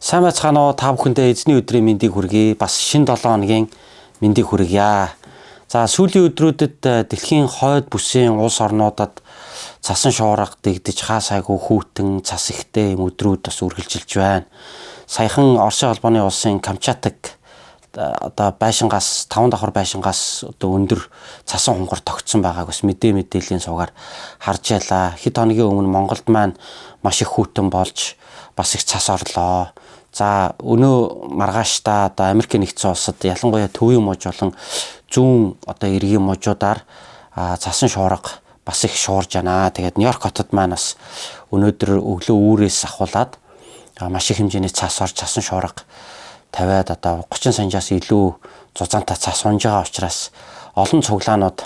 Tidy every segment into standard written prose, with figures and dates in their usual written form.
Сайн байцгаана уу? Та бүхэндээ эзний өдрийн мэндийг хүргэе. Бас шинэ 7 хоногийн мэндийг хүргье. За сүүлийн өдрүүдэд дэлхийн хойд бүсийн улс орнуудад цасан шуурга дэгдэж хаа сайгүй хүүтэн цас ихтэй юм өдрүүд бас үргэлжилж байна. Саяхан Оросын холбооны улсын Камчатк одоо байшингаас 5 давхар байшингаас одоо өндөр цасан хунгар тогтсон байгааг бас мэдээллийн суугаар харж ялаа. Хэд хоногийн өмнө Монголд маань маш их хүүтэн болж бас их цас орлоо. За өнөө маргааштай одоо Америкийн нэгдсэн улсад ялангуяа төвийн мужи болон зүүн одоо эргийн мужуудаар цасан шуурга бас их шуурж байна. Тэгээд Нью-Йорк хотод маань бас өнөөдөр өглөө үүрээс ахуулаад маш их хэмжээний цас орж цасан шуурга тавиад одоо 30 санжаас илүү зузаантай цас унж байгаа учраас олон цуглаанууд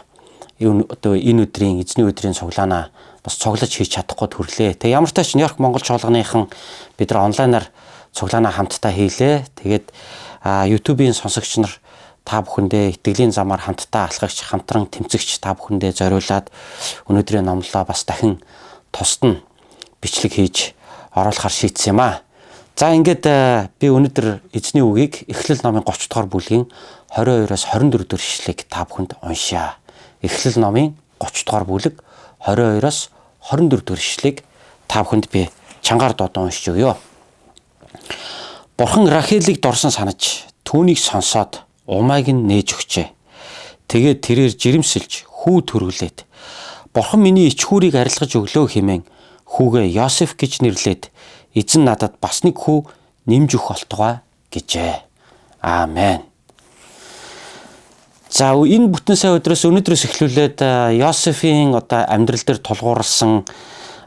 одоо энэ өдрийн эзний өдрийн цуглаанаа бас цуглаж хийж чадахгүй төрлөө. Тэгээ ямар ч тач Нью-Йорк Монгол чуулганыхан бид нар онлайнаар цуглаанаа хамтдаа хийлээ. Тэгээд YouTube-ийн сонсогч нар та бүхэндээ итгэлийн замаар хамтдаа алхагч, хамтран тэмцэгч та бүхэндээ зориулаад өнөөдрийн номлолоо бас дахин тусад нь бичлэг хийж оруулахар шийдсэн юм аа. За ингээд би өнөөдөр эзний үгийг Эхлэл номын 30 дугаар бүлгийн 22-оос 24 дугаар ишлэгийг та бүхэнд уншъя. Эхлэл номын 30 дугаар бүлэг 22-оос 24 дугаар ишлэгийг та бүхэнд би чангаар дуудан уншиж өгье. Бурхан Рахелийг дорсон санаж түүнийг сонсоод умайг нь нээж өгчээ. Тэгээд тэрээр жирэмсэлж хүү төрүүлээд Бурхан миний ичхүүрийг арилгаж өглөө хэмээн хүүгээ Йосеф гэж нэрлээд эзэн надад бас нэг хүү нэмж өгөх болтугай гэжээ. Аамен. За энэ бүтэн сайн өдрөөс өнөөдрөөс эхлүүлээд Йосефийн одоо амьдрал дээр тулгуурласан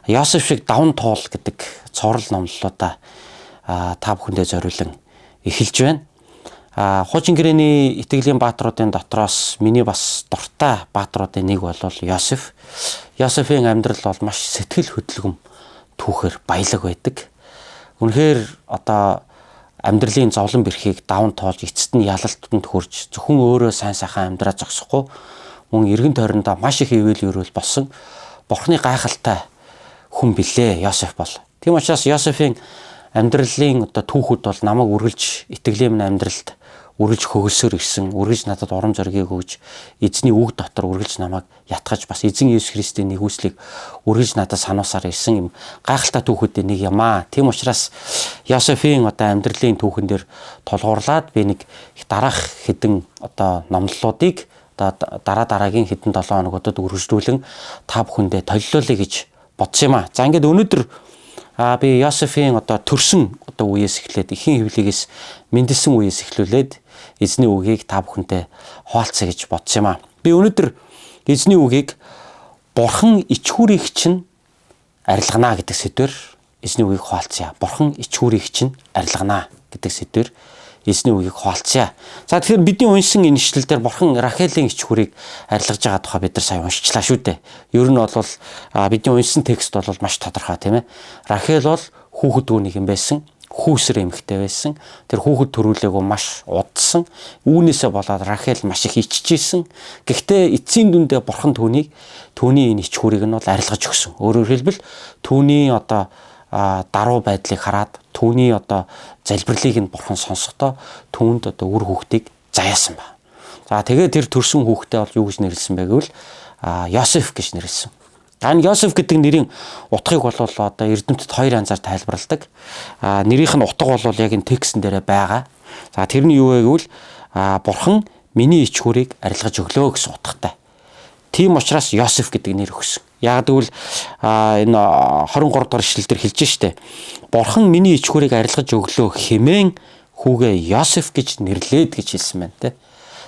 Йосеф шиг даван туул гэдэг цоврал номлолуудаа та бүхэндээ зориулан эхэлж байна. Хуучин гэрээний итгэлийн баатруудын дотроос миний бас дуртай баатруудын нэг бол Йосеф. Йосефийн амьдрал бол маш сэтгэл хөдлөм түүхээр баялаг байдаг. Үнэхээр одоо амьдралын зовлон бэрхийг даван туулж эцэст нь ялалтанд хүрч зөвхөн өөрөө сайн сайхан амьдраа зогсохгүй мөн эргэн тойрондоо маш их ивэл өрөөл болсон Бурхны гайхалтай хүн билээ Йосеф бол. Тийм учраас Йосефийн амьдралын одоо түүхүүд бол намайг үргэлж итгэлийн минь амьдралд үргэлж хөгөлсөөр ирсэн, үргэлж надад урам зоригийг өгж, эзний үг дотор үргэлж намайг ятгаж бас эзэн Иесус Христийн нэгүслийг үргэлж надад сануусаар ирсэн юм гайхалтай түүхүүдийн нэг юм аа. Тийм учраас Йосефийн одоо амьдралын түүхэн дээр тулгуурлаад би нэг дараах хэдэн одоо номлолуудыг одоо дараа дараагийн хэдэн 7 хоногудад үргэлжлүүлэн та бүхэндээ толилуулъя гэж бодсон юм аа. За ингээд өнөөдөр би Йосефийн одоо төрсөн одоо үеэс эхлээд эхийн хөвлөгөөс мэндэлсэн үеэс эхлүүлээд эзний үгийг та бүхэнтэй хуваалцъя гэж бодсон юм аа. Би өнөөдөр эзний үгийг Бурхан ичхүүрийг чинь арилгана гэдэг сэдвээр эзний үгийг хуваалцъя. Бурхан ичхүүрийг чинь арилгана гэдэг сэдвээр эзний үгийг хуваалцъя. За тэгэхээр бидний уншсан энэ ишлэл дээр Бурхан Рахелийн ичхүүрийг арилгаж байгаа тухай бид нар сая уншчлаа шүү дээ. Ер нь бол бидний уншсан текст бол маш тодорхой тийм ээ. Рахел бол хүүхэд үүнийг юм байсан хүүсэр эмэгтэй байсан. Тэр хүүхэд төрүүлээгөө маш удсан. Үүнээсээ болоод Рахел маш их иччихсэн. Гэхдээ эцсийн дүндээ Бурхан түүнийг түүний энэ ичхүүрийг нь бол арилгаж өгсөн. Өөрөөр хэлбэл түүний одоо даруй байдлыг хараад түүний одоо залбирлыг нь Бурхан сонсохдоо түүнд одоо үр хүүхдийг заяасан ба. За тэгээд тэр төрсөн хүүхдээ бол юу гэж нэрлсэн бэ гэвэл Йосеф гэж нэрлсэн. За энэ Йосеф гэдэг нэрийн утгыг бол одоо эрдэмтэд хоёр янзаар тайлбарладаг. Нэрийнх нь утга бол яг энэ текстэн дээрээ байгаа. За тэр нь юу вэ гэвэл Бурхан миний ичхүүрийг арилгаж өглөө гэсэн утгатай. Тийм учраас Йосеф гэдэг нэр өгсөн. Яг гэвэл энэ 23 дугаар ишлэл дээр хэлж штэ. Бурхан миний ичхүүрийг арилгаж өглөө хэмээн хүүгээ Йосеф гэж нэрлээд гэж хэлсэн байна те.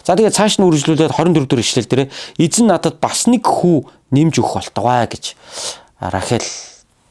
За тэгээд цааш нь үргэлжлүүлээд 24 дугаар ишлэл дээр эзэн надад бас нэг хүү нэмж өгөх болтугай гэж Рахел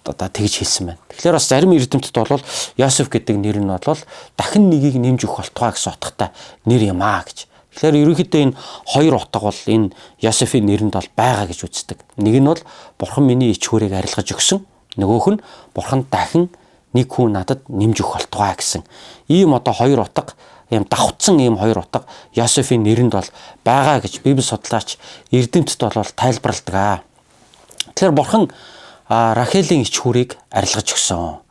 одоо тэгж хэлсэн байна. Тэгэхээр бас зарим эрдэмтэд бол Йосеф гэдэг нэр нь бол дахин нэгийг нэмж өгөх болтугай гэсэн утгатай нэр юм аа гэж. Тэгэхээр ерөнхийдөө энэ хоёр утга бол энэ Йосефийн нэрэнд бол байгаа гэж үздэг. Нэг нь бол Бурхан миний ичхүүрийг арилгаж өгсөн. Нөгөөх нь Бурхан дахин нэг хүн надад нэмж өгөх болтугай гэсэн. Ийм одоо хоёр утга, ийм давхцсан ийм хоёр утга Йосефийн нэрэнд бол байгаа гэж Библи судлаач эрдэмтэд бол тайлбарладаг. Тэгэхээр Бурхан Рахелийн ичхүүрийг арилгаж өгсөн.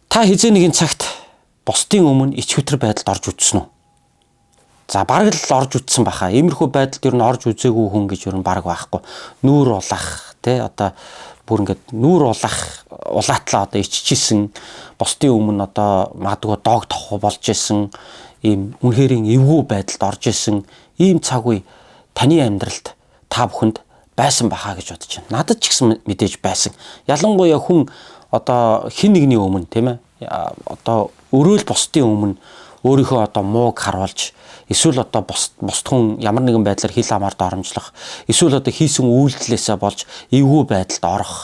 Та хэзээ нэгэн цагт бусдын өмнө ичвэтэр байдалд орж үзсэн үү? За бараг л орж үзсэн баха. Иймэрхүү байдалд ер нь орж үзээгүй хүн гэж ер нь бараг байхгүй. Нүүр улаах тий одоо бүр ингээд нүүр улаах улаатлаа одоо иччихсэн, бусдын өмнө одоо магадгүй дог тохоо болж исэн, ийм үнэхэрийн эвгүй байдалд орж исэн ийм цаг үе таны амьдралд та бүхэнд байсан баха гэж бодож байна. Надад ч гэсэн мэдээж байсан. Ялангуяа хүн одоо хин нэгний өмнө тийм ээ одоо өрөөл бусдын өмнө өөрийнхөө одоо мууг харуулж, эсвэл одоо бус хүн ямар нэгэн байдлаар хил хамаар доромжлох, эсвэл одоо хийсэн үйлдэлээсээ болж эвгүй байдалд орох.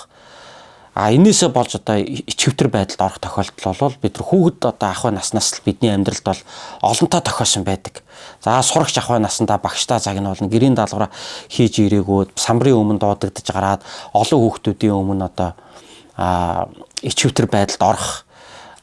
А энээсээ болж одоо ичвтер байдалд орох тохиолдол бол бид нар хүүхэд одоо ах наснаас л бидний амьдралд бол олонтаа тохиосон байдаг. За сурагч ах насандаа багшдаа загнуулна, гэрийн даалгавраа хийж ирээгүй, самбарын өмнө дуудагдаж гараад олон хүүхдүүдийн өмнө одоо ичвтер байдалд орох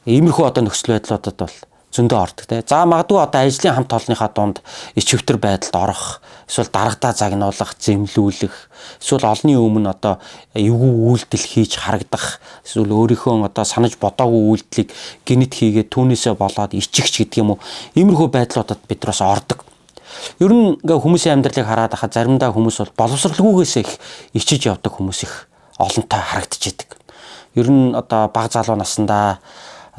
иймэрхүү одоо нөхцөл байдлуудад бол зөндөө ордог те. За магадгүй одоо ажлын хамт олонныхаа дунд ичвтер байдалд орох, эсвэл дарагдаа загнуулах, зэмлүүлэх, эсвэл олонны өмнө одоо эвгүй үйлдэл хийж харагдах, эсвэл өөрийнхөө одоо санаж бодоогүй үйлдэлийг гинэт хийгээд түүнээсээ болоод ичихч гэдэг юм уу. Иймэрхүү байдлуудад бид нар бас ордог. Ер нь ингээ хүмүүсийн амьдралыг хараад байхад заримдаа хүмүүс бол боловсралгүйгээсээ их ичиж явдаг хүмүүс их олонтой харагдчихэдэг. Ер нь одоо бага залуу насндаа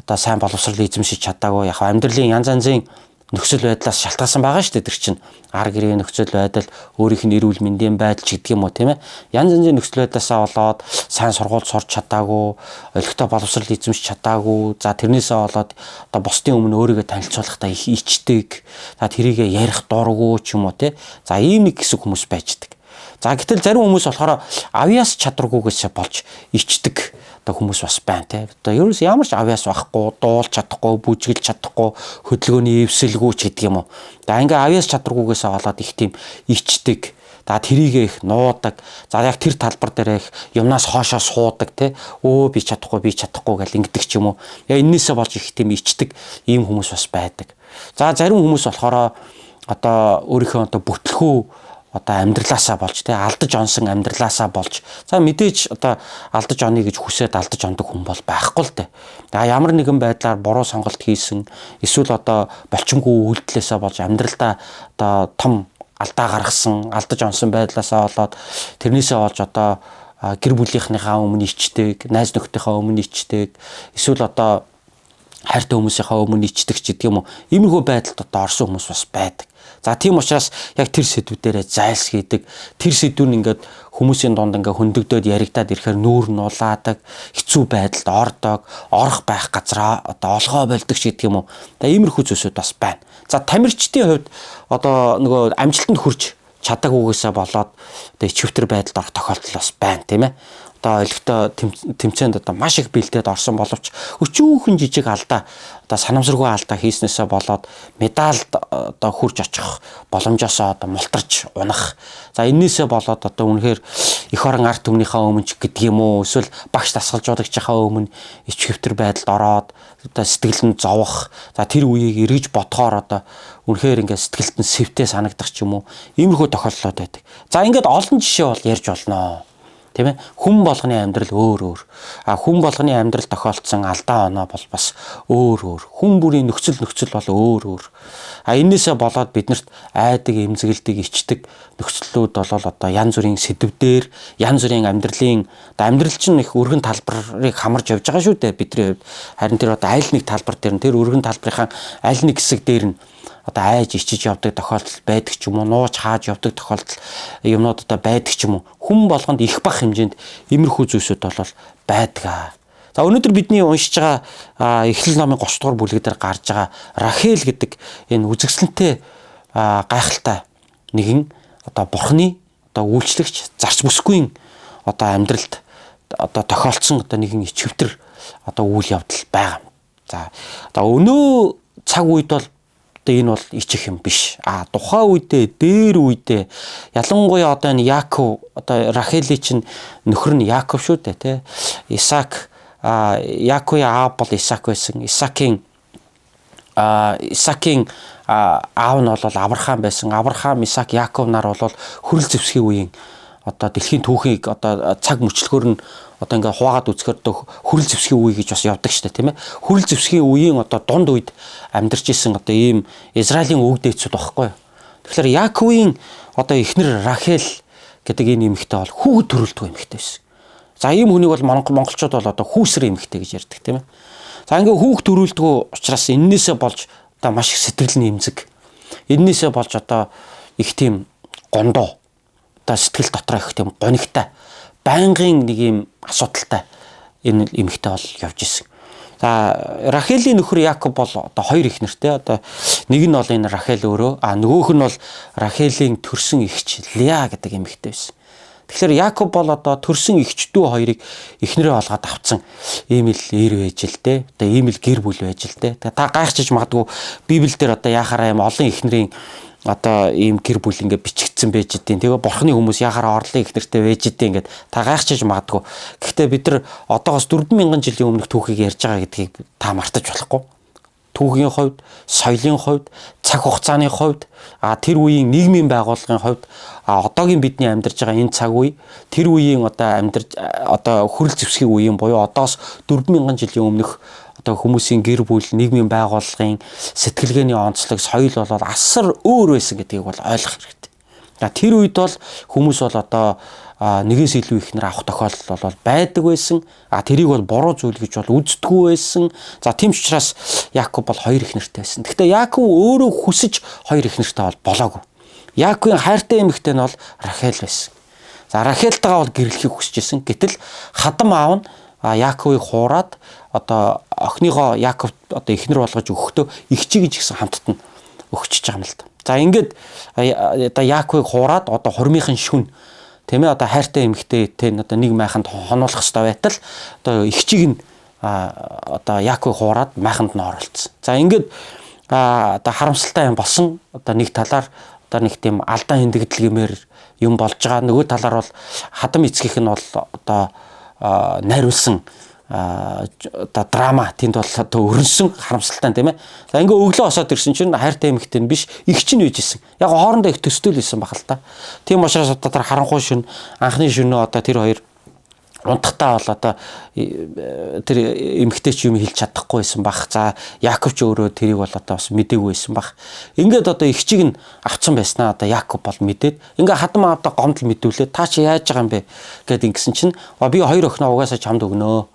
одоо сайн боловсрол эзэмшиж чадаагүй, яг амьдралын янз янзын нөхцөл байдлаас шалтгаалсан байгаа шүү дээ. Тэр чинь ар гэрээ нөхцөл байдал, өөрийнх нь эрүүл мэндийн байдал ч гэдэг юм уу тийм ээ. Янз янзын нөхцөл байдлаасаа болоод сайн сургууль сурч чадаагүй, олигтой боловсрол эзэмшиж чадаагүй. За тэрнээсээ болоод одоо бусдын өмнө өөрийгөө танилцуулахдаа их ичдэг. За тэрийгэ ярих дурггүй ч юм уу тийм. За ийм нэг хэсэг хүмүүс байждаг. За гэтэл зарим хүмүүс болохоор авьяас чадваргүйгээсээ болж ичдэг одоо хүмүүс бас байна те. Одоо ерөөс ямар ч авьяас байхгүй, дуулж чадахгүй, бүжгэлж чадахгүй, хөдөлгөөний эвсэлгүй ч гэдэг юм уу. За ингээ авьяас чадваргүйгээсээ болоод их тийм ичдэг. За тэрийгэ их нуудаг. За яг тэр талбар дээр их юмнаас хоошоо суудаг те. Өө би чадахгүй, би чадахгүй гэл ингэдэг ч юм уу. Яг эннээсээ болж их тийм ичдэг ийм хүмүүс бас байдаг. За зарим хүмүүс болохоор одоо өөрийнхөө одоо бүтлэхүү одоо амьдралаасаа болж тий алдаж онсон амьдралаасаа болж, за мэдээж одоо алдаж онё гэж хүсээд алдаж ондог хүн бол байхгүй л дээ. За ямар нэгэн байдлаар буруу сонголт хийсэн, эсвэл одоо болчимгүй үйлдэлээсээ болж амьдралдаа одоо том алдаа гаргасан, алдаж онсон байдлаасаа болоод тэрнээсээ болж одоо гэр бүлийнхнийхаа өмнө ичдэг, найз нөхдийнхээ өмнө ичдэг, эсвэл одоо хайртай хүмүүсийнхээ өмнө ичдэг ч гэдэг юм уу. Иймэрхүү байдалд одоо орсон хүмүүс бас байдаг. За тийм учраас яг тэр сэдвүүдээрээ зайлсхийдэг. Тэр сэдв нь ингээд хүмүүсийн дунд ингээд хөндөгдөөд яригадаад ирэхээр нүүр нь улаадаг, хэцүү байдалд ордог, орох байх газраа одоо олгоо болдог ч гэдэг юм уу. За иймэрхүү зүйлсүүд бас байна. За тамирчдын хувьд одоо нөгөө амжилтанд хүрч чадаагүйгээсээ болоод одоо ичвтер байдалд орох тохиолдол бас байна тийм ээ. Одоо олигтой тэмцээнд одоо маш их бэлдээд орсон боловч өчүүхэн жижиг алдаа, одоо санамсаргүй алдаа хийснээсээ болоод медальд одоо хүрч очих боломжоосоо одоо мултарч унах. За эннээсээ болоод одоо үнэхээр эх орон ард түмнийхээ өмнө ч гэдэг юм уу, эсвэл багш дасгалжуулагчийнхаа өмнө ичвтер байдалд ороод одоо сэтгэл нь зовох. За тэр үеийг эргэж бодохоор одоо үнэхээр ингээд сэтгэлд нь сэвтэй санагдах ч юм уу. Иймэрхүү тохиолдлууд байдаг. За ингээд олон жишээ бол ярьж болно. Тийм ээ. Хүн болгоны амьдрал өөр өөр. А хүн болгоны амьдрал тохиолдсон алдаа оноо бол бас өөр өөр. Хүн бүрийн нөхцөл бол өөр өөр. А энээсээ болоод биднэрт айдаг, эмзэгэлдэг, ичдэг нөхцлүүд бол одоо янз бүрийн сэдвээр, янз бүрийн амьдралын одоо амьдрал чинь их өргөн талбарыг хамарж явж байгаа шүү дээ бидний хувьд. Харин тэр одоо аль нэг талбар дээр нь тэр өргөн талбарынхаа аль нэг хэсэг дээр нь одоо айж ичиж явдаг тохиолдол байдаг ч юм уу, нууж хааж явдаг тохиолдол юмнууд одоо байдаг ч юм уу. Хүн болгонд их бах хэмжээнд иймэрхүү зүйлсүүд бол байдаг. За өнөөдөр бидний уншиж байгаа Эхлэл номын 30 дугаар бүлэг дээр гарч байгаа Рахел гэдэг энэ үзэсгэлэнтэй гайхалтай нэгэн одоо бурхны одоо үйлчлэгч зарц бүсгүй одоо амьдралд одоо тохиолдсон одоо нэгэн ичвтер одоо үйл явдал байгаа. За одоо өнөө цаг үед бол энэ бол ичих юм биш. А тухайн үедээ дээр үедээ ялангуяа одоо энэ Яаков одоо Рахелийн чинь нөхөр нь Яаков шүү дээ тий. Исаак, Яаковын аав бол Исаак байсан. Исаакийн аав нь бол Авраам байсан. Авраам, Исаак, Яаков нар бол хөрөл зэвсгийн үеийн одоо дэлхийн түүхийг одоо цаг мөчлөхөөр нь одоо ингээ хуваагаад үзэхээр одоо хүрэл зэвсгийн үе гэж бас явдаг шүү дээ, тийм ээ. Хүрэл зэвсгийн үеийн одоо дунд үед амьдарч исэн одоо ийм Израилийн өвөг дээдсүүд багхгүй юу. Тэгэхээр Яаковын одоо эхнэр Рахел гэдэг энэ эмэгтэй бол хүүхэд төрөлдгөө эмэгтэй байсан. За ийм хүнийг бол монголчууд бол одоо хүүсэр эмэгтэй гэж ярьдаг, тийм ээ. За ингээ хүүхэд төрөлдгөө учраас эннээсээ болж одоо маш их сэтгэл нэмзэг. Эннээсээ болж одоо их тийм гондоо, одоо сэтгэл дотроо их тийм гонигтай, байнгын нэг юм асуудалтай энэ эмэгтэй бол явж исэн. За Рахелийн нөхөр Яков бол одоо хоёр их нэртэй. Одоо нэг нь бол энэ Рахел өөрөө, а нөгөөх нь бол Рахелийн төрсөн эгч Леа гэдэг эмэгтэй байсан. Тэгэхээр Яков бол одоо төрсөн эгч дүү хоёрыг эхнэрээ олгоод авцсан ийм л эр байж л дээ. Одоо ийм л гэр бүл байж л дээ. Та гайхчихж магадгүй Библиэлд одоо яхаараа юм олон эхнэрийн одоо ийм гэр бүл ингээ бичигдсэн байж идэв. Тэгээ бурхны хүмүүс яхаараа орлын их нэртэй байж идэв ингээд та гайхчихж магадгүй. Гэхдээ бид нар одоогоос 4000 жилийн өмнөх түүхийг ярьж байгаа гэдгийг та мартаж болохгүй. Түүхийн хувьд, соёлын хувьд, цаг хугацааны хувьд, тэр үеийн нийгмийн байгууллагын хувьд, одоогийн бидний амьдарч байгаа энэ цаг үе, тэр үеийн одоо амьдарч одоо хүрэл зэвсгийн үеийн буюу одоос 4000 жилийн өмнөх одоо хүмүүсийн гэр бүл, нийгмийн байгууллагын сэтгэлгээний онцлог, соёл бол асар өөр байсан гэдгийг бол ойлгох хэрэгтэй. За тэр үед бол хүмүүс бол одоо нэгээс илүү ихнэр авах тохиолдол бол байдаг байсан. А тэрийг бол буруу зүйл гэж бол үздэггүй байсан. За тийм ч учраас Яков бол хоёр ихнэртэй байсан. Гэхдээ Яков өөрөө хүсэж хоёр ихнэртэй бол болоогүй. Яаковын хайртай эмэгтэй нь бол Рахел байсан. За Рахелтайгаа бол гэрлэхийг хүсэж исэн. Гэтэл хадам аав нь Яаковыг хуураад одоо охиныгоо Яаков одоо эхнэр болгож өгөхдөө эгчий гэж гисэн хамтд нь өгчөж байгаа юм л да. За ингээд одоо Яаковыг хуураад одоо хурмынхан шүн, тийм ээ, одоо хайртай эмэгтэй тэ одоо нэг майханд хонуулах хэрэгтэй байтал одоо эгчийг нь одоо Яаковыг хуураад майханд нь оруулсан. За ингээд одоо харамсалтай юм болсон. Одоо нэг талаар одоо нэг тийм алдаа хиндэгдэл гэмээр юм болж байгаа. Нөгөө талаар бол хадам эцгийнх нь бол одоо найруулсан одоо драма тэнд бол одоо өрнсөн харамсалтай, тийм ээ. За ингээ өглөө осоод ирсэн чинь хайртай эмэгтэй нь биш, их чинь үйж исэн. Яг хоорондоо их төстэй л исэн баг л та. Тийм учраас одоо тэр харанхуй шүн, анхны шөнөө одоо тэр хоёр унтахтаа бол одоо тэр эмэгтэй ч юм хэлж чадахгүй байсан бах. За Яков ч өөрөө тэрийг бол одоо бас мдээгүй байсан бах. Ингээд одоо эгчийг нь авцсан байснаа одоо Яков бол мэдээд ингээ хадам аавда гомдол мэдүүлээд та чи яаж байгаа юм бэ гэд ингэсэн чинь би хоёр охиноо угаасаа чамд өгнө.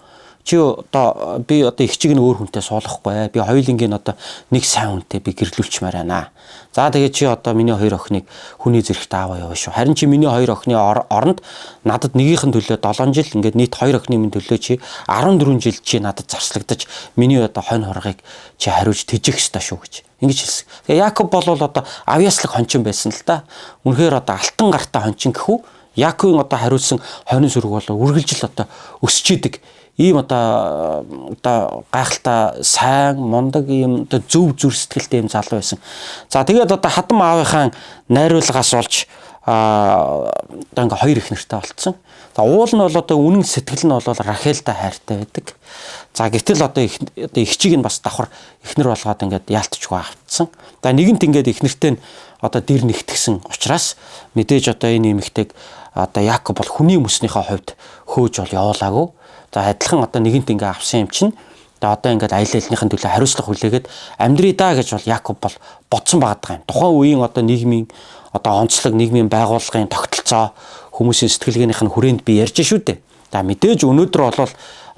Чи одоо би одоо эгчийг нь өөр хүнтэй суулгахгүй. Би хоёулынгийн одоо нэг сайн хүнтэй би гэрлүүлчмээр байна. За тэгээ чи одоо миний хоёр охиныг хүний зэрэгт аваа яваа шүү. Харин чи миний хоёр охины оронд надад нэгийнхэн төлөө 7 жил, ингээд нийт хоёр охины минь төлөө чи 14 жил чи надад зарцлагдаж миний одоо хонь хоргыг чи хариуж тэжих ёстой шүү гэж ингэж хэлсэн. Тэгээ Яков бол одоо авьяаслаг хончин байсан л да. Үнэхээр одоо алтан гартаа хончин гэхүү. Яаковын одоо хариулсан хонин сүрэг бол үргэлжил одоо өсөж идэг. Ийм одоо гайхалтай сайн мундаг ийм одоо зөв зүр сэтгэлтэй ийм залуу байсан. За тэгээд одоо хадам аавынхаа найруулгаас болж одоо ингээ хоёр их нэртэй болцсон. За уул нь бол одоо үнэн сэтгэл нь бол Рахелтай хайртай байдаг. За гэтэл одоо эгчийг нь бас давхар эхнэр болгоод ингээд яалтчгүй автсан. За нэгэнт ингээд эхнэртэй нь одоо дэр нэгтгсэн учраас мэдээж одоо энэ эмэгтэйг одоо Яков бол хүний мөснийхөө хувьд хөөж бол явуулаагүй. За адилхан одоо нэгэнт ингээ авсан юм чинь одоо ингээд аялал элнийхэн төлөө хариуцлага хүлээгээд амьдрий даа гэж бол Яков бол бодсон байгаа юм. Тухайн үеийн одоо нийгмийн одоо онцлог, нийгмийн байгууллагын тогтолцоо, хүмүүсийн сэтгэлгээнийх нь хүрээнд би ярьж шүү дээ. За мэдээж өнөөдөр бол одоо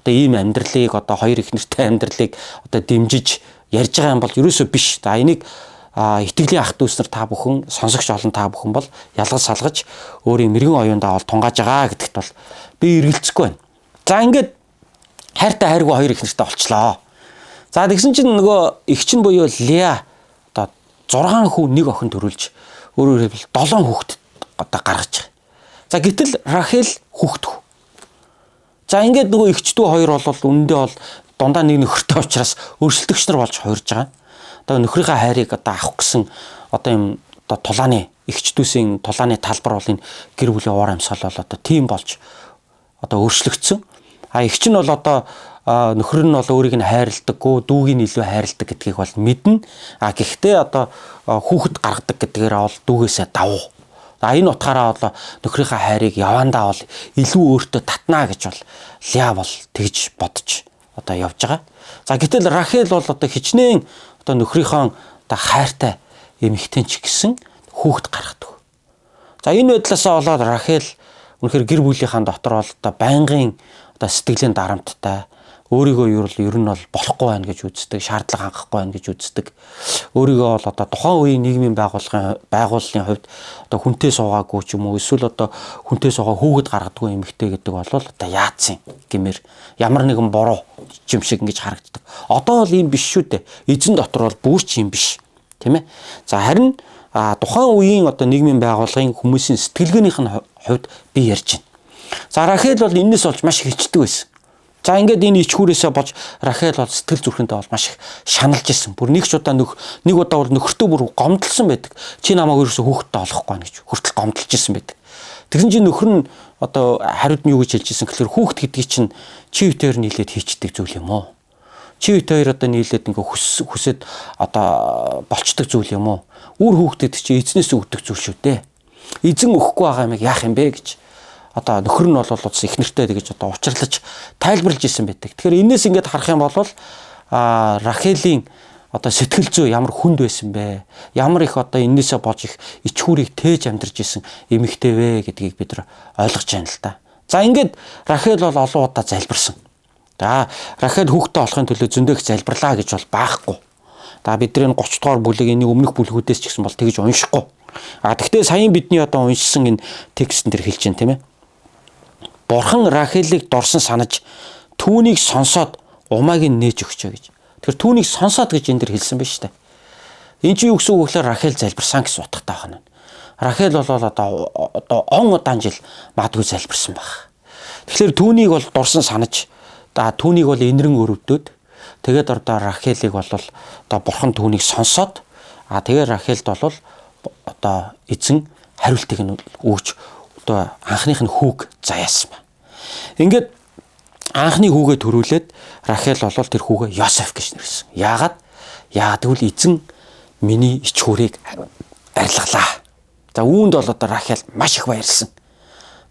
ийм амьдралыг одоо хоёр их нэртэй амьдралыг одоо дэмжиж ярьж байгаа юм бол ерөөсөө биш. За энийг итгэлийн ах дүүс нар та бүхэн, сонсогч олон та бүхэн бол ялгаж салгаж өөрийн мэрэгэн оюундаа бол тунгааж байгаа гэдэгт бол би эргэлзэхгүй байна. За ингээд хайртай хайргүй хоёр их нэртэй болчлоо. За тэгсэн чинь нөгөө эгч нь буюу Леа одоо 6 хүү нэг охин төрүүлж өөрөөр хэлбэл 7 хүүхэд одоо гаргаж байгаа. За гэтэл Рахел хүүхдгүй. За ингээд нөгөө эгч дүү хоёр бол үнэндээ бол дундаа нэг нөхөртэй учраас өрсөлдөгч нар болж хувирж байгаа. Одоо нөхрийнхээ хайрыг одоо авах гэсэн одоо юм одоо тулааны эгч дүүсийн тулааны талбар бол энэ гэр бүлийн уур амьсгал бол одоо тийм болж одоо өөрчлөгдсөн. А эгч нь бол одоо нөхөр нь бол өөрийг нь хайрладаггүй, дүүг нь илүү хайрладаг гэдгийг бол мэднэ. А гэхдээ одоо хүүхэд гаргадаг гэдгээр бол дүүгээсээ давуу. За энэ утгаараа бол нөхрийнхээ хайрыг явандаа бол илүү өөртөө татнаа гэж бол Леа бол тэгж бодож одоо явж байгаа. За гэтэл Рахел бол одоо хичнээн одоо нөхрийнхөө одоо хайртай эмэгтэй ч гэсэн хүүхэд гаргадаг. За энэ байдлаасаа болоод Рахел үнэхээр гэр бүлийнхаа дотор бол одоо байнгын одоо сэтгэлийн дарамттай, өөрийгөө ер нь бол болохгүй байна гэж үздэг, шаардлага хангахгүй байна гэж үздэг. Өөрийгөө бол одоо тухайн үеийн нийгмийн байгууллын хувьд одоо хүнтэй суугаагүй ч юм уу, эсвэл одоо хүнтэй суугаа хүүхэд гаргадаггүй эмэгтэй гэдэг бол одоо яатсан гэмээр ямар нэгэн буруу юм шиг ингэж харагддаг. Одоо бол ийм биш шүү дээ. Эзэн дотор бол бүр ч юм биш. Тийм ээ. За харин тухайн үеийн одоо нийгмийн байгууллагын хүмүүсийн сэтгэлгээнийх нь хувьд би ярьж байна. За Рахел бол энэс болж маш их ичдэг байсан. За ингээд энэ ичхүүрээсээ болж Рахел бол сэтгэл зүрхэндээ бол маш их шаналж исэн. Бүр нэг ч удаа нэг удаа бол нөхөртөө бүр гомдолсон байдаг. Чи намайг ерөөсөө хүүхэдтэй олохгүй байна гэж хүртэл гомдолж исэн байдаг. Тэгсэн чинь нөхөр нь одоо хариуд нь юу гэж хэлж исэн гэхээр хүүхэд гэдгийг чинь чи битээр нийлээд хийчдэг зүйл юм уу? Чи бит хоёр одоо нийлээд ингээ хүсээд одоо болчдөг зүйл юм уу? Үр хүүхдэд чи эзнээс өгдөг зүйл шүү дээ. Эзэн өгөхгүй байгаа юмыг яах юм бэ гэж одоо нөхөр нь бол бас их нэртэй тэгэж одоо учирлаж тайлбарлаж исэн байдаг. Тэгэхээр энээс ингээд харах юм бол Рахелийн одоо сэтгэл зүй ямар хүнд байсан бэ? Ямар их одоо энээсээ болж их ичхүүрийг тээж амьдарч исэн эмэгтэй вэ гэдгийг бид нар ойлгож байна л да. За ингээд Рахел бол олон удаа залбирсан. За Рахел хүүхдээ олохын төлөө зөндөх залбирлаа гэж бол байхгүй. За бидний 30 дугаар бүлэг энэ өмнөх бүлгүүдээс ч гэсэн бол тэгж уншихгүй. А тэгтээ саяын бидний одоо уншсан энэ текстэн дээр хэлж байна тийм ээ. Бурхан Рахелийг дорсон санаж түүнийг сонсоод умааг нь нээж өгчөө гэж. Тэгэхээр түүнийг сонсоод гэж энэ дэр хэлсэн байна шүү дээ. Энэ чинь юу гэсэн үг вэ гэхээр Рахел залбирсан гэсэн утгатай байна. Рахел бол одоо он удаан жил магадгүй залбирсан байх. Тэгэхээр түүнийг бол дурсан санаж түүнийг бол энэрэн өрөвдөөд тэгээд одоо Рахелийг бол одоо бурхан түүнийг сонсоод тэгээд Рахелд бол одоо эзэн хариултыг нь өгч одоо анхных нь хүүг заяасан ба. Ингээд анхны хүүгээ төрүүлээд Рахел бол тэр хүүгээ Йосеф гэж нэрлэсэн. Яагаад? Яагаад гэвэл эзэн миний ичхүүрийг арилгалаа. За үүнд бол одоо Рахел маш их баярлсан.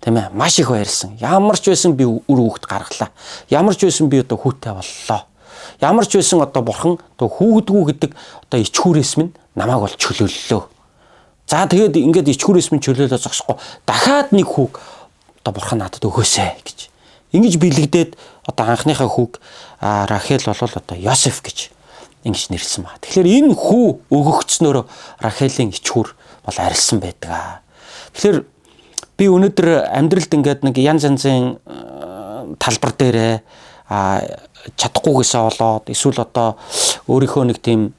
Тийм ээ, маш их баярлсан. Ямар ч байсан би үр хүүхэд гаргалаа. Ямар ч байсан би одоо хүүтэй боллоо. Ямар ч байсан одоо бурхан одоо хүүхэдгүү гэдэг одоо ичхүүрээс минь намайг бол чөлөөллөө. За тэгээд ингээд ичхүүрээс минь чөлөөлөө зогсохгүй дахиад нэг хүүг одоо бурхан надад өгөөсэй гэж. Ингэж бэлэгдээд одоо анхныхаа хүүг Рахел бол одоо Йосеф гэж ингэж нэрлсэн ба. Тэгэхээр энэ хүү өгөгдснөөрөө Рахелийн ичхүүр бол арилсан байдаг. Тэгэхээр би өнөөдөр амьдралд ингээд нэг янз янзын талбар дээрээ чадахгүйгээсээ болоод эсвэл одоо өөрийнхөө нэг тийм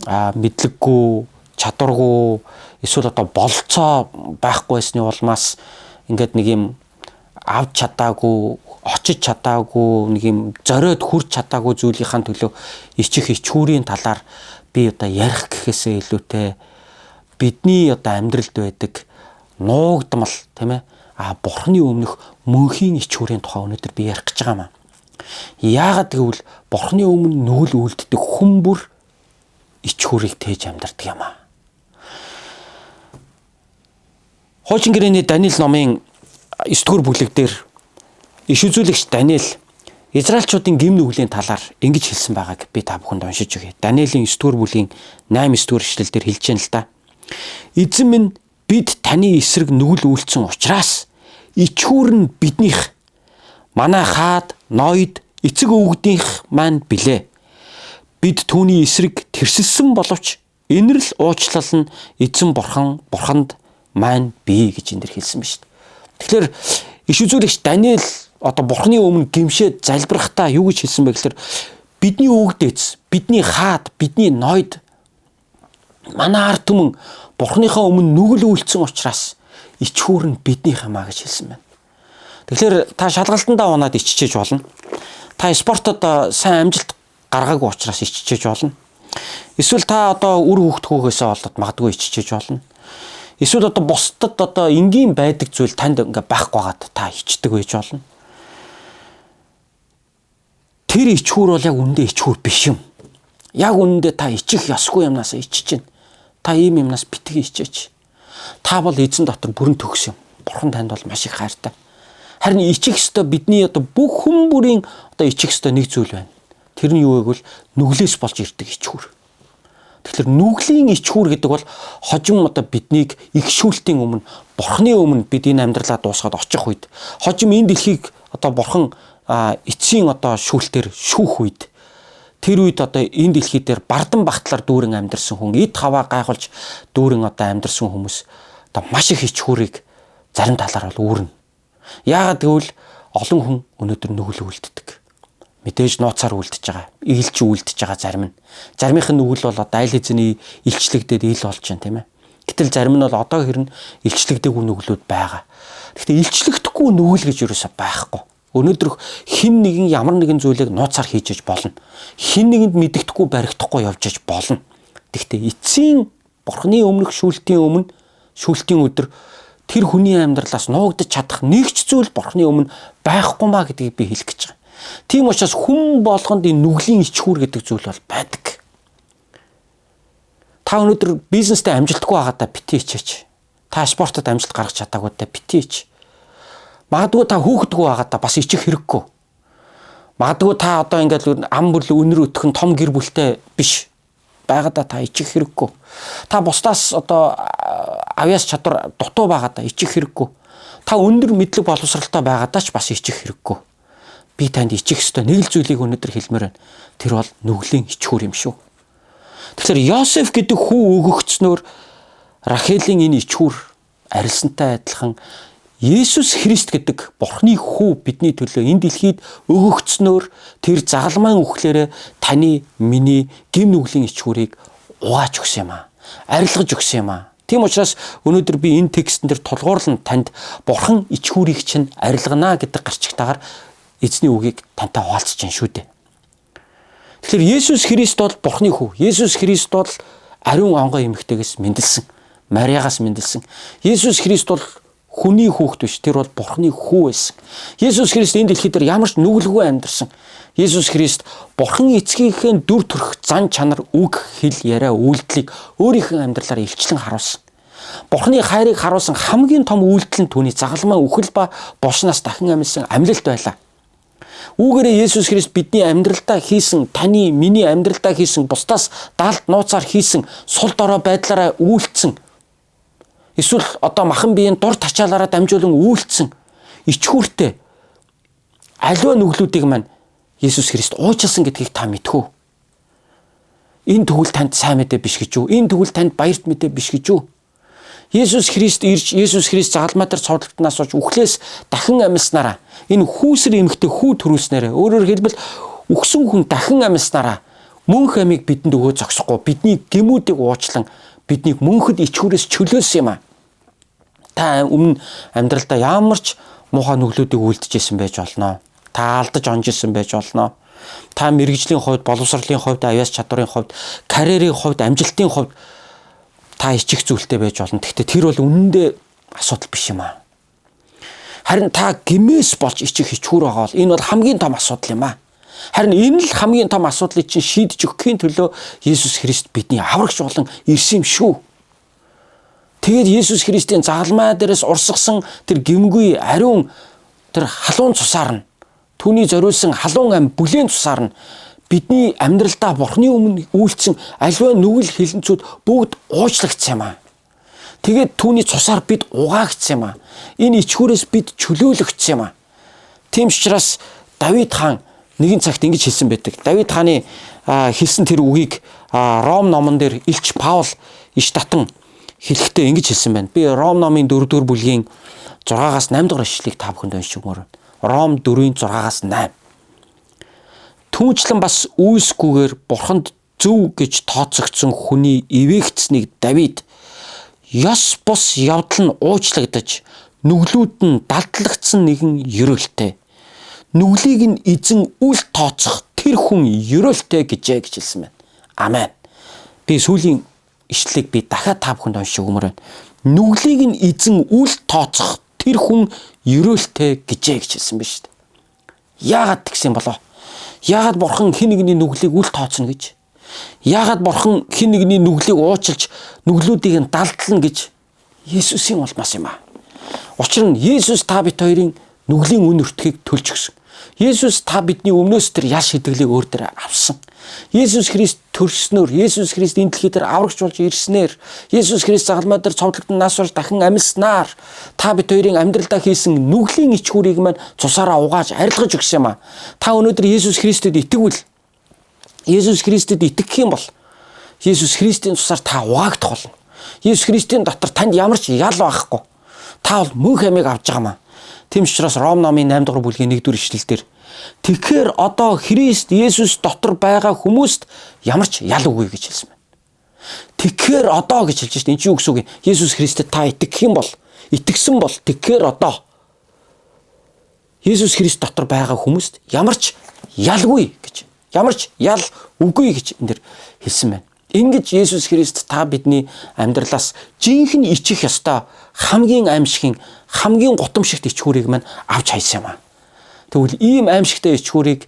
мэдлэггүй, чадваргүй эсвэл одоо болцоо байхгүй байсны улмаас ингээд нэг юм авч чадаагүй, очиж чадаагүй, нэг юм зориод хүрч чадаагүй зүйлийнхаа төлөө ичих ичхүүрийн талаар би одоо ярих гэхээсээ илүүтэй бидний одоо амьдралд байдаг нуугдмал тийм ээ бурхны өмнөх мөнхийн ичхүүрийн тухай өнөөдөр би ярих гэж байгаа юм. Яагаад гэвэл бурхны өмнө нүгэл үлддэг хүн бүр ичхүүрийг тээж амьдардаг юм аа. Хуучин гэрээний Даниэл номын 9-р бүлэг дээр иш үзүүлэгч Даниэл Израильчуудын гэм нүглийн талаар ингэж хэлсэн байгааг би та бүхэнд уншиж өгье. Даниэлийн 9-р бүлгийн 8-9-р эшлэл дээр хэлж байна л да. Эзэн минь бид таны эсрэг нүгэл үйлцсэн учраас ичхүүр нь биднийх, манай хаад, ноёд, эцэг өвгдийнх маань билээ. Бид түүний эсрэг тэрсэлсэн боловч энэрл уучлал нь эзэн бурхан бурханд маань бий гэж энэ дэр хэлсэн ба шүү дээ. Тэгэхээр иш үзүүлэгч Даниэл одоо бурхны өмнө гимшээд залбирахдаа юу гэж хэлсэн бэ гэхээр бидний өвгдээц, бидний хаад, бидний ноёд, манай ард түмэн бурхныхаа өмнө нүгэл үйлцсэн учраас ичхүүр нь биднийх юм а гэж хэлсэн байна. Тэгэхээр та шалгалтандаа унаад иччихэж болно. Та спортод сайн амжилт гаргаагүй учраас иччихэж болно. Эсвэл та одоо үр хүүхдгүүгээсээ болоод магадгүй иччихэж болно. Эсвэл одоо бусдад одоо энгийн байдаг зүйл танд ингээ байхгүй байгаад та ичдэг байж болно. Тэр ичхүүр бол яг үндэ ичхүүр биш юм. Яг үнэндээ та ичих ёсгүй юмнаас ичиж чинь. Та ийм юмнаас битгий ичээч. Та бол эзэн дотор бүрэн төгс юм. Бурхан танд бол маш их хайртай. Харин ичих ёстой бидний одоо бүх хүн бүрийн одоо ичих ёстой нэг зүйл байна. Тэр нь юу вэ гэвэл нүглээс болж ирдэг ичхүүр. Тэгэхээр нүглийн ичхүүр гэдэг бол хожим одоо биднийг их шүүлтийн өмнө, Бурхны өмнө бид энэ амьдралаа дуусгаад очих үед, хожим энэ дэлхийг одоо Бурхан эцсийн одоо шүүлтээр шүүх үед, тэр үед одоо энэ дэлхий дээр бардан багтлаар дүүрэн амьдарсан хүн, эд хаваа гайхуулж дүүрэн одоо амьдарсан хүмүүс одоо маш их ичхүүрийг зарим талаар бол үүрнэ. Яагаад гэвэл олон хүн өнөөдөр нүгэл үлддэг. Мэдээж нууцаар үлдэж байгаа. Илж үлдэж байгаа зарим нь. Заримынх нь нүгэл бол одоо аль хэзээний илчлэгдээд ил болж байна, тийм ээ. Гэтэл зарим нь бол одоо хэрнэ илчлэгдээгүй нүглүүд байгаа. Гэхдээ илчлэгдэхгүй нүгэл гэж юусоо байхгүй. Өнөөдөр хэн нэгэн ямар нэгэн зүйлийг нууцаар хийж иж болно. Хэн нэгэнд мэдэгдэхгүй баригдахгүй явж иж болно. Гэхдээ эцсийн Бурхны өмнөх шүүлтийн өмнө, шүүлтийн өдөр тэр хүний амьдралаас нуугдаж чадах нэг ч зүйл Бурхны өмнө байхгүй маа гэдгийг би хэлэх гэж байгаа. Тийм учраас хүн болгонд энэ нүглийн ичхүүр гэдэг зүйл бол байдаг. Та өнөөдөр бизнестэй амжилтгүй байгаадаа битгий хичээч. Та спортод амжилт гаргах чадаагүйдээ битгий хич. Магадгүй та хүүхдгүй байгаадаа бас ичих хэрэггүй. Магадгүй та одоо ингээд ам бүл үнэр өтгөн том гэр бүлтэй биш байгаадаа та ичих хэрэггүй. Та бусдаас одоо авьяас чадвар дутуу байгаадаа ичих хэрэггүй. Та өндөр мэдлэг боловсралтай байгаадаа ч бас ичих хэрэггүй. Би танд ичих ёстой нэг л зүйлийг өнөөдөр хэлмээр байна. Тэр бол нүглийн ичхүүр юм шүү. Тэгэхээр Йосеф гэдэг хүү өгөгдснөөр Рахелийн энэ ичхүүр арилсантай адилхан Есүс Христ гэдэг Бурхны хүү бидний төлөө энэ дэлхийд өгөгдснөөр тэр загалмайн үхлээрээ таны миний гэм нүглийн ичхүүрийг угааж өгсөн юм аа. Арилгаж өгсөн юм аа. Тийм учраас өнөөдөр би энэ текстэн дээр тулгуурлан танд Бурхан ичхүүрийг чинь арилгана гэдэг гарчигтаагаар эзний үгийг тантай хуваалцаж байна шүү дээ. Тэгэхээр Есүс Христ бол Бурхны хүү. Есүс Христ бол ариун онгой эмэгтэйгээс мэндэлсэн. Мариагаас мэндэлсэн. Есүс Христ бол хүний хүүхэд биш, тэр бол Бурхны хүү байсан. Есүс Христ энэ дэлхий дээр ямар ч нүгэлгүй амьдарсан. Есүс Христ Бурхан эцгийнхээ дүр төрх, зан чанар, үг, хэл, яриа, үйлдэлийг өөрийнхөө амьдралаар илчлэн харуулсан. Бурхны хайрыг харуулсан хамгийн том үйлдэл нь түүний загалмай үхэл ба булшнаас дахин амьсан амьлалт байлаа. Үүгээрээ Есүс Христ бидний амьдралдаа хийсэн, таны миний амьдралдаа хийсэн, бусдаас даалт нууцаар хийсэн, сул дорой байдлаараа үйлдсэн, эсвэл одоо махан биеийн дур тачаалаараа дамжуулан үйлдсэн ичхүүртэй аливаа нүглүүдийг маань Есүс Христ уучлсан гэдгийг та мэдэх үү? Энэ тэгвэл танд сайн мэдээ биш гэж үү? Энэ тэгвэл танд баярт мэдээ биш гэж үү? Есүс Христ ирж, Есүс Христ загалмай дээр цовдлогдсноос хойш үхлээс дахин амьснараа энэ хүүсэр эмэгтэй хүү төрүүлснээрээ, өөрөөр хэлбэл үхсэн хүн дахин амьснараа мөнх амийг бидэнд өгөө зогсохгүй, бидний гэмүүдийг уучлан биднийг мөнхөд ичхүүрээс чөлөөлсөн юм а. Та өмнө амьдралдаа ямар ч муухай нүглүүдийг үлдчихсэн байж болно. Та алдаж онж исэн байж болно. Та мэргэжлийн хувьд, боловсролын хувьд, авьяас чадварын хувьд, карьерийн хувьд, амжилтын хувьд та ичих зүйлтэй байж болно. Гэхдээ тэр бол үнэндээ асуудал биш юм аа. Харин та гэмээс болж ичих хичхүүр байгаа бол энэ бол хамгийн том асуудал юм аа. Харин энэ л хамгийн том асуудлыг чинь шийдэж өгөхийн төлөө Есүс Христ бидний аврагч болон ирсэн юм шүү. Тэгээд Есүс Христийн загалмай дээрээс урсгасан тэр гэмгүй ариун тэр халуун цусаар нь, түүний зориулсан халуун ам бүлээн цусаар нь бидний амьдралдаа Бурхны өмнө үйлдсэн аливаа нүгэл хилэнцүүд бүгд уучлагдсан юм аа. Тэгээд түүний цусаар бид угаагдсан юм аа. Энэ ичхүүрээс бид чөлөөлөгдсөн юм аа. Тийм учраас Давид хаан нэгэн цагт ингэж хэлсэн байдаг. Давид хааны хэлсэн тэр үгийг Ром номон дээр Илч Паул иш татан хэлэхдээ ингэж хэлсэн байна. Би Ром номын 4-р бүлгийн 6-аас 8 дугаар ишлэлийг та бүхэнд уншиж өгмөр байна. Ром 4-ийн 6-аас 8. Түүнчлэн бас үйлсгүйгээр бурханд зөв гэж тооцогдсон хүний ивээгдсэнийг Давид ёс бус явдал нь уучлагдаж нүглүүд нь далдлагдсан нэгэн ерөөлтэй. Нүглийг нь эзэн үл тооцох тэр хүн ерөөлтэй гэжээ гэж хэлсэн байна. Амен. Би сүүлийн ишлэлийг би дахиад та бүхэнд уншиж өгмөр байна. Нүглийг нь эзэн үл тооцох тэр хүн ерөөлтэй гэжээ гэж хэлсэн байна шүү дээ. Яагаад тэгсэн болоо? Яагаад бурхан хэн нэгний нүглийг үл тооцно гэж? Яагаад бурхан хэн нэгний нүглийг уучлж нүглүүдийг нь далдлана гэж? Есүсийн улмаас юм аа. Учир нь Есүс та бид хоёрын нүглийн үн өртгийг төлж өгсөн. Есүс та бидний өмнөөс тэр ял шидэглийг өөр дээр авсан. Есүс Христ төрснөөр, Есүс Христ энэ дэлхий дээр аврагч болж ирснээр, Есүс Христ загалмай дээр цовдлогдсон нас болж дахин амьснаар та бид хоёрын амьдралдаа хийсэн нүглийн ичхүүрийг маань цусаараа угааж арилгаж өгсөн юм а. Та өнөөдөр Есүс Христэд итгэвэл, Есүс Христэд итгэх юм бол Есүс Христийн цусаар та угаагдах болно. Есүс Христийн дотор танд ямар ч ял байхгүй. Та бол мөнх амийг авч байгаа маа. Тийм ч учраас Ром номын 8 дугаар бүлгийн 1 дугаар ишлэл дээр тэгэхээр одоо Христ Есүс дотор байгаа хүмүүст ямар ч ял үгүй гэж хэлсэн байна. Тэгэхээр одоо гэж хэлж шин. Энэ чинь юу гэсэн үг юм? Есүс Христэд та итгэх юм бол, итгэсэн бол тэгэхээр одоо Есүс Христ дотор байгаа хүмүүст ямар ч ялгүй гэж, ямар ч ял үгүй гэж энэ дэр хэлсэн байна. Ингэж Есүс Христ та бидний амьдралаас жинхэнэ ичих ёстой хамгийн аимшигын, хамгийн гутамшигт ичхүүрийг мань авч хайсан юм аа. Тэгвэл ийм аимшигтай ичхүүрийг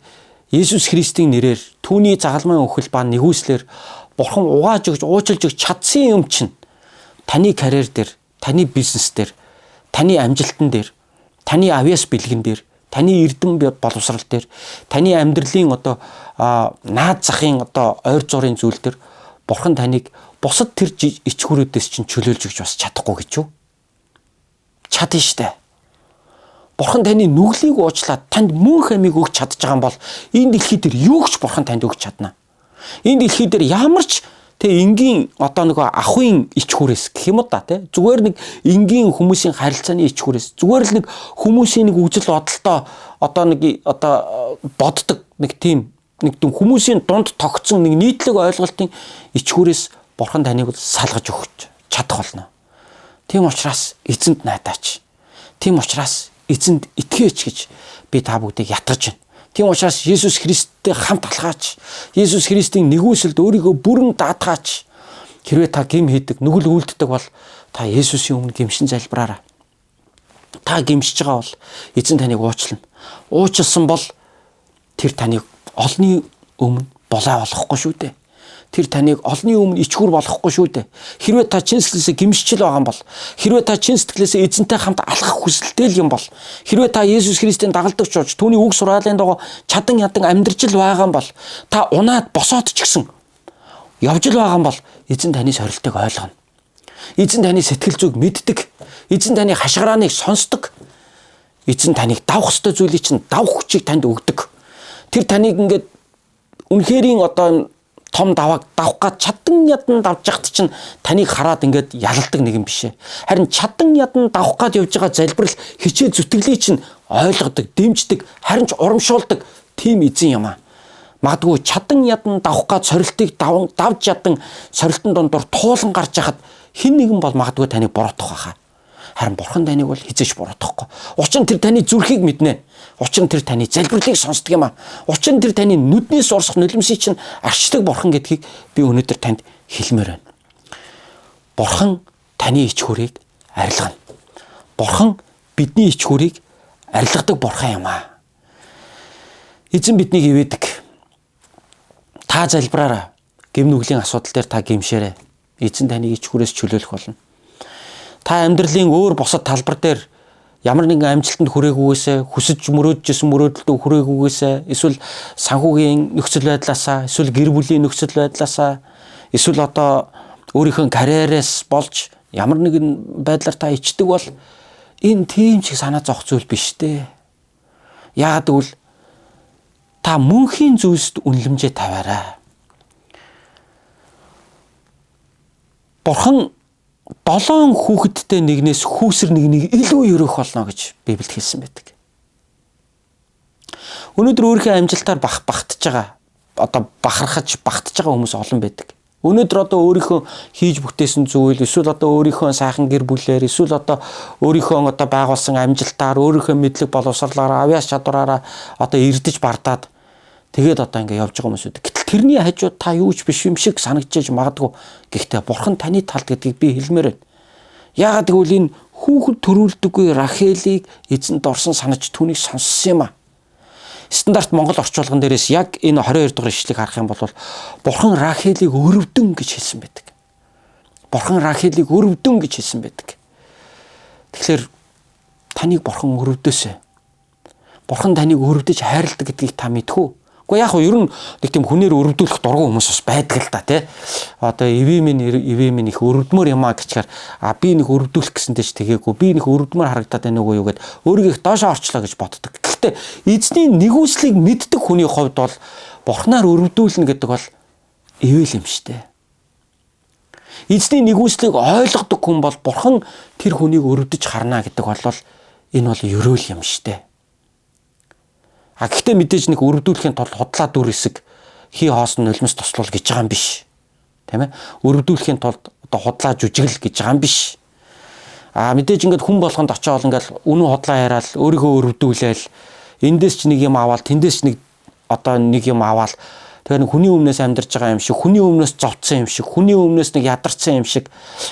Есүс Христийн нэрээр түүний загалмайн үхэл ба нэгүслэр Бурхан угааж өгч, уучлж өгч чадсан юм чинь таны карьер дээр, таны бизнес дээр, таны амжилтан дээр, таны авьяас бэлгэн дээр, таны эрдэм боловсрал дээр, таны амьдралын одоо наад захын одоо ойр зургийн зүйл дээр Бурхан таныг бусад тэр ичхүүрүүдээс чинь чөлөөлж өгч бас чадахгүй гэж юу? Чадна штэ. Бурхан таны нүглийг уучлаад танд мөн хамийг өгч чадж байгаа юм бол энэ дэлхий дээр юу ч Бурхан танд өгч чадна. Энэ дэлхий дээр ямар ч тэг энгийн одоо нөгөө ахуйн ичхүүрээс гэх юм уу да тий. Зүгээр нэг энгийн хүмүүсийн харилцааны ичхүүрээс, зүгээр л нэг хүмүүсийн нэг үзэл бодолтой одоо нэг одоо боддог нэг тийм нэг хүмүүсийн дунд тогтсон нэг нийтлэг ойлголтын ичхүүрээс Бурхан таныг бол салгаж өгч чадах болно. Тийм учраас эзэнд найдаач. Тийм учраас эзэнд итгэээч гэж би та бүгдийг ятгах байна. Тийм учраас Есүс Христтэй хамт алхаач. Есүс Христийн нэгүсэлд өөрийгөө бүрэн даатгаач. Хэрвээ та гим хийдэг, нүгэл үйлддэг бол та Есүсийн өмнө гимшин залбираарай. Та гимшиж байгаа бол эзэн таныг уучлана. Уучлсан бол тэр таныг олонний өмнө булаа болохгүй шүү дээ. Тэр таныг олонний өмнө ичхүүр болохгүй шүү дээ. Хэрвээ та чин сэтгэлээсээ гимшчил байгаа юм бол, хэрвээ та чин сэтгэлээсээ эзэнтэй хамт алхах хүсэлтэй л юм бол, хэрвээ та Есүс Христийн дагалдагч болж түүний үг сураалын дагуу чадан ядан амьдрч л байгаа юм бол, та унаад босоод ч гэсэн явж л байгаа юм бол эзэн таны сорилтыг ойлгоно. Эзэн таны сэтгэл зүйг мэддэг. Эзэн таны хашгирааныг сонсдог. Эзэн таныг давах ёстой зүйлийг чинь давах хүчийг танд өгдөг. Тэр таныг ингээд үнэхэрийн одоо том давааг давах гад чадан ядан давж яхад чинь таныг хараад ингээд ялалдаг нэг юм биш ээ. Харин чадан ядан давах гад явж байгаа залбирал хичээл зүтгэлийг чинь ойлгодог, дэмждэг, харин ч урамшуулдаг тийм эзэн юм аа. Магадгүй чадан ядан давах гад сорилтыг давж ядан сорилтон дундуур туулан гарч яхад хэн нэгэн бол магадгүй таныг буруутгах байхаа. Харин Бурхан таныг бол хизээч буруутгахгүй. Учир нь тэр таны зүрхийг мэднэ. Учир нь тэр таны залбирлыг сонсдог юм аа. Учир нь тэр таны нүднээс урсах нулимсыг чинь арчдаг Бурхан гэдгийг би өнөөдөр танд хэлмээр байна. Бурхан таны ичхүүрийг арилгана. Бурхан бидний ичхүүрийг арилгадаг Бурхан юм аа. Эзэн биднийг ивэдэг. Та залбираарай. Гэм нүглийн асуудал дээр та гимшээрэй. Эзэн таныг ичхүүрээс чөлөөлөх болно. Та амьдралын өөр бусад талбар дээр ямар нэгэн амжилтанд хүрээгүйгээсээ, хүсэж мөрөөдөжсэн мөрөөдөлтөд хүрээгүйгээсээ, эсвэл санхүүгийн нөхцөл байдлаасаа, эсвэл гэр бүлийн нөхцөл байдлаасаа, эсвэл одоо өөрийнхөө карьераас болж ямар нэгэн байдлаар та ичдэг бол энэ тийм ч их санаа зовх зүйл биш дээ. Яагаад гэвэл та мөнхийн зүйлсд үнэлэмжээ тавиарай. Бурхан 7 хүүхэдтэй нэгнээс хүүсэр нэгнийг илүү өрөөх болно гэж Библиэд хэлсэн байдаг. Өнөөдөр өөрийнхөө амжилтаар бах багтж байгаа, одоо бахархаж багтж байгаа хүмүүс олон байдаг. Өнөөдөр одоо өөрийнхөө хийж бүтээсэн зүйл, эсвэл одоо өөрийнхөө сайхан гэр бүлээр, эсвэл одоо өөрийнхөө одоо байгуулсан амжилтаар, өөрийнхөө мэдлэг боловсрлаараа, авьяас чадвараараа одоо эрдэж бардаад тэгээд одоо ингээ явж байгаа хүмүүс үүдэг. Гэтэл тэрний хажууд та юу ч биш юм шиг санагдчихэж магадгүй. Гэхдээ Бурхан таны талд гэдгийг би хэлмээр байна. Яагаад гэвэл энэ хүүхэд төрүүлдэггүй Рахелийг эзэн дорсон санаж түүнийг сонссон юм а. Стандарт Монгол орчуулган дээрээс яг энэ 22 дугаар ишлэгийг харах юм бол Бурхан Рахелийг өрөвдөн гэж хэлсэн байдаг. Бурхан Рахелийг өрөвдөн гэж хэлсэн байдаг. Тэгэхээр таныг бурхан өрөвдөөсэй. Бурхан таныг өрөвдөж хайрладаг гэдгийг та мэдэх үү? Гэхдээ яг нь ер нь нэг тийм хүнээр өрөвдүүлэх дургүй хүмүүс бас байдаг л да тий. Одоо ивэ минь их өрөвдмөр юм а гэчихээр а би нэг өрөвдүүлэх гэсэн дэш тэгээгүй, би нэг өрөвдмөр харагдаад байна уу юу гэд өөрийгөө их доошоо орчлоо гэж боддог. Гэхдээ эзний нэгүслийг мэддэг хүний хувьд бол бурхнаар өрөвдүүлнэ гэдэг бол ивэл юм штэ. Эзний нэгүслийг ойлгодог хүн бол бурхан тэр хүнийг өрөвдөж харна гэдэг бол энэ бол ерөөл юм штэ. А гэхдээ мэдээж нэг өрөвдүүлэхийн тулд худлаа дүр хэсэг хий хоосон нулимс тослуул гэж байгаа юм биш. Тийм ээ? Өрөвдүүлэхийн тулд одоо худлаа жүжигл гэж байгаа юм биш. А мэдээж ингээд хүн болгонд очиод ингээд үнэн худлаа яриад өөрийгөө өрөвдүүлээл эндээс ч нэг юм аваад тэндээс ч нэг одоо нэг юм аваад тэгэхээр хүний өмнөөс амьдарч байгаа юм шиг, хүний өмнөөс зовцсон юм шиг, хүний өмнөөс нэг ядарсан юм шиг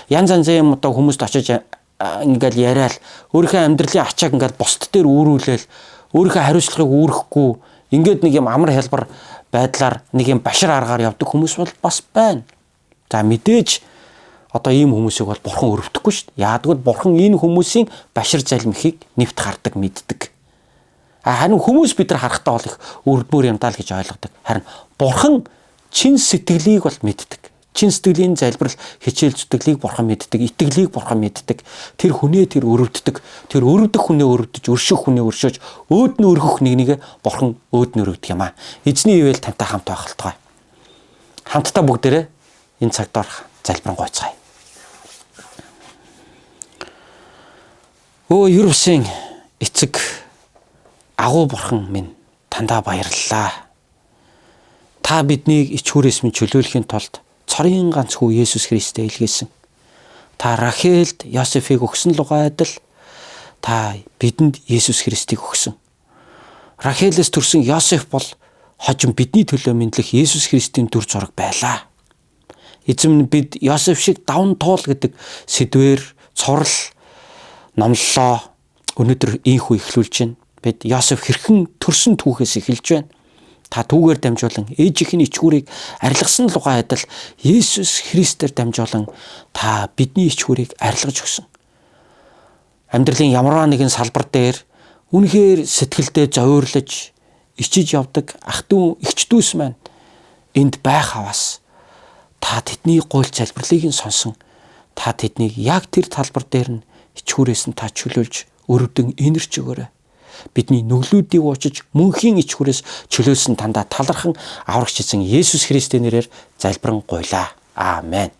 янз янзын юм одоо хүмүүст очиж ингээд яриад өөрийнхөө амьдралын ачааг ингээд бусд дээр үүрүүлээл өөрийнхөө хариуцлагыг үүрэхгүй ингээд нэг юм амар хялбар байдлаар нэг юм башир аргаар явдаг хүмүүс бол бас байна. За мэдээж одоо ийм хүмүүсийг бол бурхан өрөвдөхгүй шүү дээ. Яагад бурхан энэ хүмүүсийн башир залмихыг нэвт хардаг, мэддэг. А харин хүмүүс бид нар харахтаа бол их өрөвдмөр юм даа л гэж ойлгодог. Харин бурхан чин сэтгэлийг бол мэддэг. Чин сэтгэлийн залбирал, хичээл зүтгэлийг бурхан мэддэг, итгэлийг бурхан мэддэг. Тэр хүнээ тэр өрөвддөг. Тэр өрөвдөх хүнээ өрөвдөж, өршөх хүнээ өршөөж, өөд нь өргөх нэг нэгэ бурхан өөд нь өрөвдөх юм аа. Эзний ивэл тантай хамт байх болтугай. Хамтдаа бүгдээрээ энэ цаг доорх залбирэн гуйцгаая. Өө ер бусын эцэг агуу бурхан минь тандаа баярлалаа. Та биднийг ич хүрээс минь чөлөөлөхийн тулд цорын ганц хүү Есүс Христээ илгээсэн. Та Рахелд Йосефийг өгсөн лугай адил та бидэнд Есүс Христийг өгсөн. Рахелээс төрсэн Йосеф бол хожим бидний төлөө мэдлэх Есүс Христийн дүр зураг байлаа. Эзэм нь бид Йосеф шиг даван туул гэдэг сэдвээр цорл номлолоо өнөөдөр ийхүү эхлүүлж байна. Бид Йосеф хэрхэн төрсөн түүхээс эхэлж байна. Та түүгээр дамжуулан ээжийнх нь ичгүүрийг арилгасан лугай адил Есүс Христээр дамжуулан та бидний ичгүүрийг арилгаж өгсөн. Амьдралын ямарваа нэгэн салбар дээр үнэхээр сэтгэлдээ зовирлож ичиж явдаг ах トゥ эгч дүүс маань энд байх аваас та тэдний гуйл залбирлыг нь сонсон. Та тэднийг яг тэр талбар дээр нь ичгүүрээс нь та чөлөөлж өрөвдөн инэрч өгөөрэй. Бидний нүглүүдийг уучиж мөнхийн ич хүрээс чөлөөлсөн тандаа талархан аврагч эзэн Есүс Христийн нэрээр залбирэн гуйлаа. Аамен.